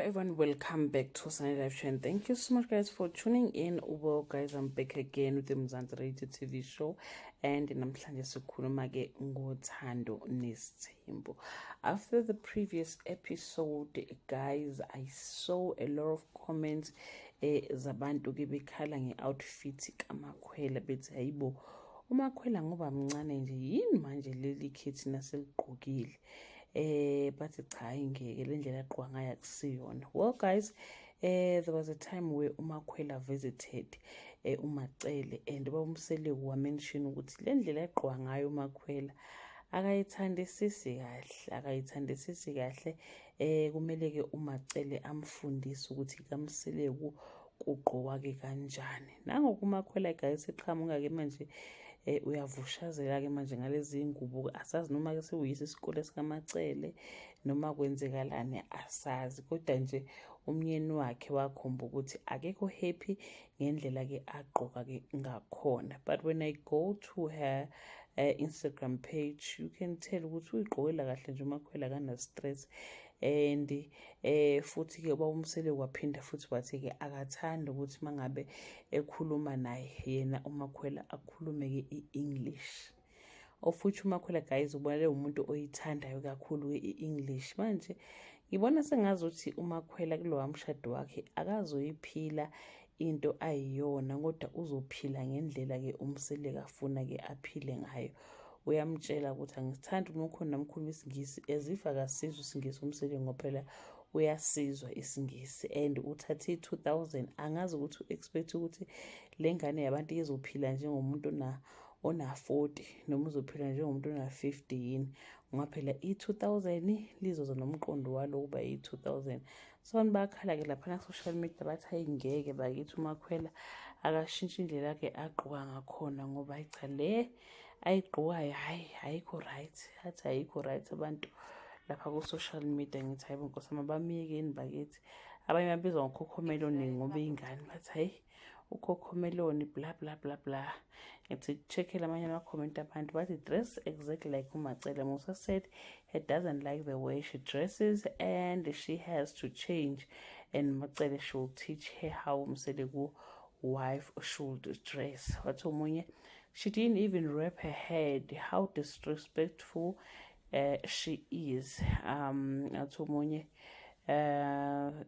Everyone, welcome back to Sunny Live Show and thank you so much, guys, for tuning in. Well guys, I'm back again with the Mzansi Reality TV show and namhlanje sikhuluma ke ngoThando Nesithembu. After the previous episode, guys, I saw a lot of comments zabantu ke bekhala nge-outfit kaMakhwela, bethi hayibo, uMakhwela ngoba mncane nje yini manje leli khethi naseligqokile? Bathi cha, ingeke le ndlela agqoka ngayo akusiyona. Well guys, there was a time where uMakhwela visited uMacele and bawuMseleku wamention ukuthi le ndlela agqoka ngayo uMakhwela akayithandisisi kahle, akayithandisisi kahle. Kumele ke uMacele amfundise ukuthi kaMseleku kugqokwa ke kanjani. Nangoku uMakhwela, guys, eqhamuka ke manje, uyavushazela ke manje ngalezi ngubo. Asazi noma ke sewuyisa isikole sikaMacele noma kwenzekalani, asazi, kodwa nje umnyeni wakhe wakhomba ukuthi akekho happy ngendlela ke agqoka ke ngakhona. But when I go to her Instagram page, you can tell ukuthi uyigqokela kahle nje uMakhwela, kana stress. And futhi ke bawuMsele waphinda futhi wathi ke akathanda ukuthi mangabe ekhuluma naye yena uMakhwela akhulume ke i-English, of which uMakhwela, guys, ubonale umuntu oyithandayo kakhulu i-English. Manje ngibona sengazuthi uMakhwela kulowa mshado wakhe akazoyiphila into ayiyona, kodwa uzophila ngendlela ke uMseleku afuna ke aphile ngayo. Uyamtshela ukuthi angisithandi uma ukhona namkhuluma isiNgisi, as if akasizwa isiNgisi uMseleku, ngoba phela uyasizwa isiNgisi. And uthathe i-2000, angazi ukuthi u-expect ukuthi le ngane yabantu izophila njengomuntu ona-40 noma uzophila njengomuntu ona-50 yini, ngoba phela i-2000 lizoza nomqondo walo ukuba i-2000. So abantu bayakhala-ke laphana ku-social media, bathi hayi, ngeke bakithi, uMakhwela akashintshe indlela yakhe agqoka ngakhona, ngoba hayi cha, le ayigqokayo hhayi ayikho right, athi ayikho right abantu lapha ku-social media. Ngithi hayi bo, nkosi yami, abamiyekeni bakithi. Abanye babizwa ngokhokhomeloni ngoba iy'ngane, bathi hayi, ukhokhomeloni, bla bla bla bla. Ngithi check-ele amanye ama-comment abantu, bathi dress exactly like uMacele. Musa said he doesn't like the way she dresses and she has to change, and Macele should teach her how Mseleku wife should dress. Wathi omunye, she didn't even wrap her head, how disrespectful she is. Athi omunye,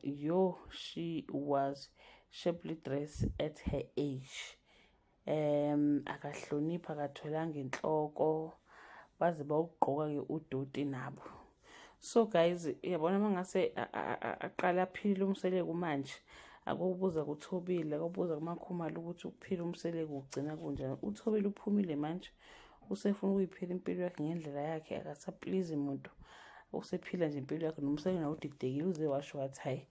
yo, she was shapely dress at her age. Akahlonipha, akatholanga inhloko, baze bawugqoka-ke udoti nabo. So guys, uyabona, uma ngase aqale aphile uMseleku manje, akubuza kuThobile, akubuza kuMakhumalo ukuthi ukuphila uMseleku ugcina kunjani. UThobile uphumile manje, usefuna ukuyiphila impilo yakhe ngendlela yakhe, akasaplease muntu, usephila nje impilo yakhe. NoMseleku nawe udidekile, uze washo wathi hayi,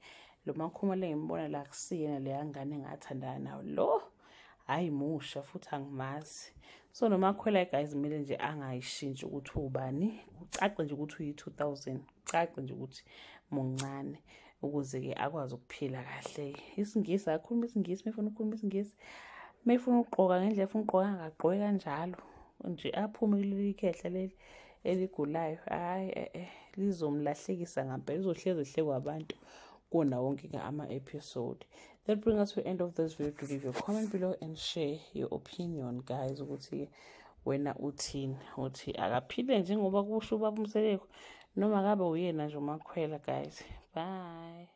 lo Makhumalo engimbona la akusiyena leya ngane engathandana nawo lo, hhayi musha futhi angimazi. So noMakhwela, guys, kumele nje angayishintshi ukuthi ubani, kucace nje ukuthi uyi-2000, kucace nje ukuthi muncane, ukuze-ke akwazi ukuphila kahle. IsiNgisi akakhuluma isiNgisi uma efuna ukukhuluma isiNgisi, uma efuna ukugqoka ngendlela efuna ukugqoka angagqoki kanjalo nje, aphume kuleli khehla leli eligulayo. Hhayi, eh lizomlahlekisa ngampela, uzohlezi ehlekwa abantu kuwona wonke ama-episode. That brings us to the end of this video. To leave your comment below and share your opinion, guys, ukuthi wena uthini, uthi akaphile njengoba kusho ubaba uMseleku noma kabe uyena nje uMakhwela. Guys, bye.